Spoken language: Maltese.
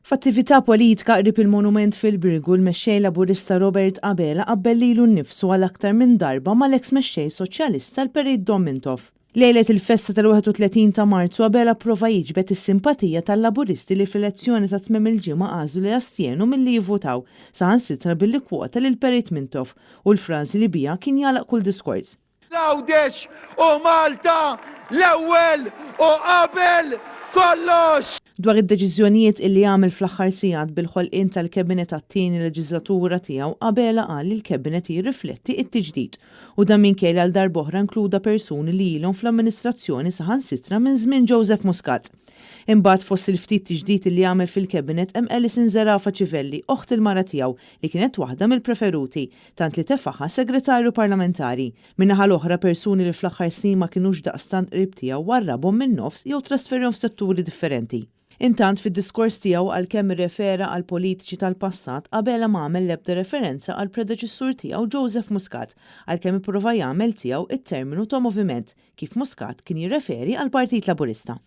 F'attività politika qrib il-monument fil-Birgu, l-Mexxej Laburista Robert Abela qabbel lilu nnifsu għal aktar minn darba mal-eks Mexxej Soċjalista l-Perit Dom Mintoff. Lejlet il-festa tal-31 ta' Marzu Abela pprova jiġbed is-simpatija tal-Laburisti li fl-elezzjoni ta' tmiem il-ġimgħa għażlu li jastjenu milli jivvutaw, saħansitra billi kkwota lill-Perit Mintoff u l-frażi li biha kien jagħlaq kull diskors. Għawdex u Malta l-ewwel u qabel kollox! Dwar id-deċiżjonijiet illi għamel fl-aħħar sigħat bil-ħolqien tal-Cabinet għat-tieni leġiżlatura tiegħu, Abela qal li l-Cabinet jirrifletti t-tiġdid. U dan minkejja li għal darb'oħra inkluda persuni li ilhom fl-amministrazzjoni saħansitra minn żmien Joseph Muscat. Imbagħad fost il-ftit tiġdid illi għamel fil-Cabinet hemm Alison Zerafa Civelli, oħt il-mara tiegħu, li kienet waħda mill-preferuti, tant li tefagħha Segretarju Parlamentari. Min-naħa l-oħra, persuni li fl-aħħar snin ma kinux daqstant qrib tiegħu warrabhom min-nofs jew trasferihom f'setturi differenti. Intant, fid-diskors tiegħu għalkemm irrefera għall-politiċi tal-passat, Abela ma għamel l-ebda referenza għall-predeċessur tiegħu Joseph Muscat, għalkemm ipprova jagħmel tiegħu t-terminu ta' moviment, kif Muscat kien jirreferi għall-Partit Laburista.